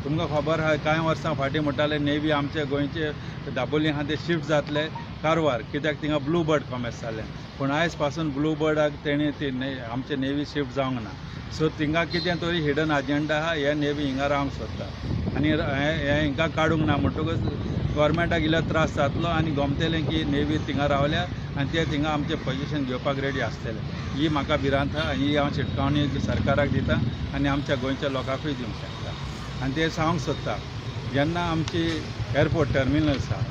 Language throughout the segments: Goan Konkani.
तुमकां खबर आहा, कांय वर्सां फाटीं म्हणटाले नेवी आमचे गोंयचे दाबोली आहा ते शिफ्ट जातले कारवार, कित्याक थिंगा ब्लू बर्ड कॉमेस जालें. पूण आयज पासून ब्लू बर्डाक तेणी ती आमचे नेवी शिफ्ट जावंक ना. सो थिंगा कितें तरी हिडन अजेंडा आहा. हे नेवी हिंगा रावंक सोदता आनी हें हिंगा काडूंक ना म्हणटकूच गोवोरमेंटाक इल्लो त्रास जातलो आनी गमतलें की नेवी थिंगा रावल्या आनी ते थिंगा आमचें पोजिशन घेवपाक रेडी आसतले. ही म्हाका भिरांत आहा आनी ही हांव शिटकावणी सरकाराक दिता आनी आमच्या गोंयच्या लोकांकूय दिवंक शकता. आनी ते सांगूंक सोदता, जेन्ना आमची एअरपोर्ट टर्मिनल्स आहा,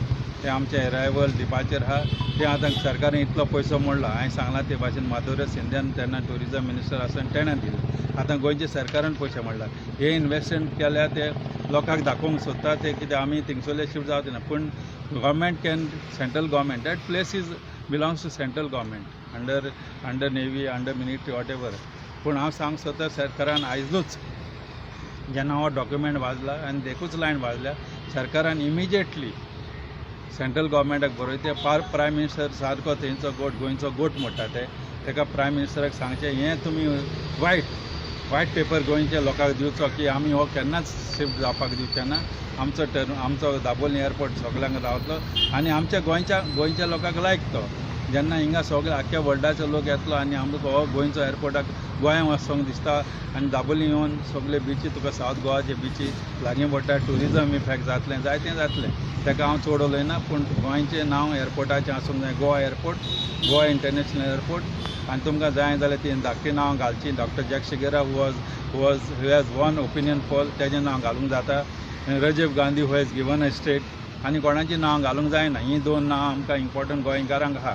ते आमचे एरायवल डिपार्चर आहा, ते आतां सरकारान इतलो पयसो मोडला. हांवें सांगलां ते भाशेन माधुर्य शिंद्यान तेन्ना ट्युरिजम मिनिस्टर आसतना तेणें दिलें. आतां गोंयच्या सरकारान पयशे मोडला. हे इन्वेस्टमेंट केल्या, ते लोकांक दाखोवंक सोदता ते कितें आमी थिंगसरले शिफ्ट जावचे ना. पूण government can, central government, that place is belongs to central government under navy, under military, whatever. पूण हांव सांगूंक सोदता, सरकारान आयजूच जेन्ना हो डॉक्युमेंट वाजला आनी एकूच लायन वाजल्या, सरकारान इमिजिएटली सेंट्रल गव्हर्मेंटाक बरयते पार प्रायम मिनिस्टर सारको तेंचो गोट, गोंयचो गोट म्हणटा ते, तेका प्रायम मिनिस्टराक सांगचें, हें तुमी वायट पेपर गोंयच्या लोकांक दिवचो की आमी हो केन्नाच शिफ्ट जावपाक दिवचे ना. आमचो टर्म, आमचो दाबोली एअरपोर्ट सगल्यांक रावतलो आनी आमच्या गोंयच्या लोकांक लायक तो. जेन्ना हिंगा सगळे आख्ख्या वर्ल्डाचो लोक येतलो आनी आमकां हो गोंयचो एअरपोर्टाक गोंया वचोंक दिसता आनी दाबोली येवन सगळे बिची, तुका सावथ गोवाचे बिची लागीं पडटा, ट्युरिजम इफेक्ट जातलें, जायतें जातलें. ताका हांव चड उलयना, पूण गोंयचें नांव एअरपोर्टाचें आसूंक जाय, Goa airport, Goa international airport. आनी तुमकां जाय जाल्यार ती धाकटी नांव घालची. Doctor Jack Sequeira, who has won opinion poll, तेजें नांव घालूंक जाता. Rajiv Gandhi, who has given a state, आनी कोणाचीं नांव घालूंक जायना. हीं दोन नांवां आमकां इम्पोर्टंट गोंयकारांक आहा.